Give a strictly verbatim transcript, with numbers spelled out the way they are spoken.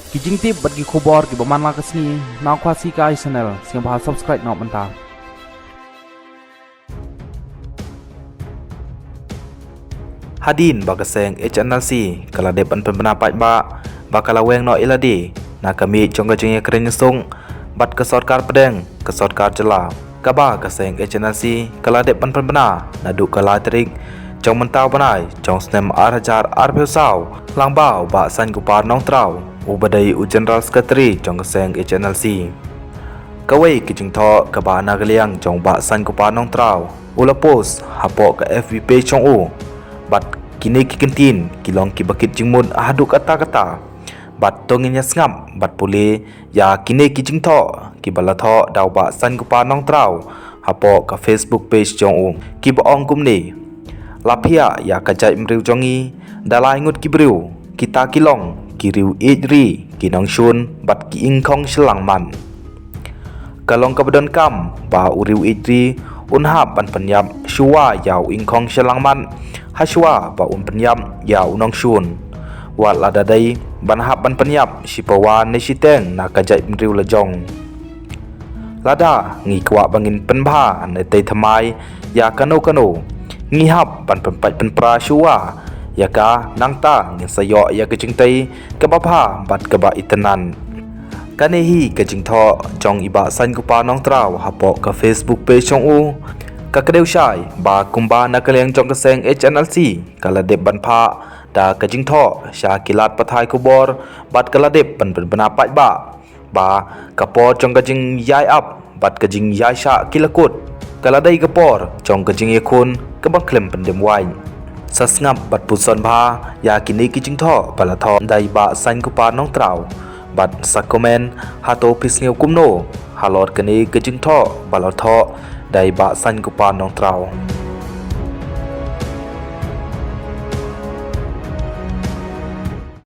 Ki jingtip bad ki khubor kiba man la ka sngi na Khasi Kai Channel, sngewbha subscribe noh mynta. Hadien ba ka seng H N L C ka la dep ban pynbna paidbah ba ka la weng noh ïa lade na ka miej jong ka jingïakren ïasuk bad ka sorkar pdeng, ka sorkar jylla, kaba ka seng H N L C ka la dep ban pynbna naduh ka lai tarik jong mynta u bnai jong snem ar hajar arphew saw, lyngba u Bah Sainkupar Nongtraw, uba dei u General Secretary jong ka seng H N L C. Kawei ka jingthoh kaba na ka liang jong u Bah Sainkupar Nongtraw u la post hapoh ka F B page jong u, bad kine ki kyntien ki long kiba kit jingmut haduh katta katta. Bad to ngin ïa sngap bad pule ïa kine ki jingthoh kiba la thoh da u Bah Sainkupar Nongtraw hapoh ka Facebook page jong u, kiba ong kumne: La phiah ïa ka jaitbynriew jong ngi da lai ngut ki briew, kita ki long ki riew ïeit ri, ki nongshun bad ki ingkhong shyllangmat. Ka long kaba donkam ba u riew ïeit ri un hap ban pynïap shuwa ïa u ingkhong shyllangmat, ha shuwa ba un pynïap ïa u nongshun. Wat lada dei ban hap ban pynïap shi pawa ne shiteng na ka jaitbynriew la jong. Lada ngi kwah ba ngin pynbha ne tei thymmai ïa kano kano, ngi hap ban pynpait pynpra shuwa ïa ka, nangta ngin sa ïoh ïa ka jingtei kaba bha bad kaba itynnad. Kane hi ka jingthoh jong i Bah Sainkupar Nongtraw hapoh ka Facebook page jong u. Ka kdew shai ba kumba na ka liang jong ka seng H N L C ka la dep ban phah da ka jingthoh sha ki lad pathai khubor bad ka la dep ban pynbna paidbah ba ka por jong ka jingïai ap bad ka jingïaishah ki la kut, ka la dei ka por jong ka jingïakhun kaba khlem pyndem wait. Sa sngap bad puson bha ïa kine ki jingthoh ba la thoh da i Bah Sainkupar Nongtraw, bad sa comment hato phi sngew kumno halor kane ka jingthoh ba la thoh da i Bah Sainkupar Nongtraw.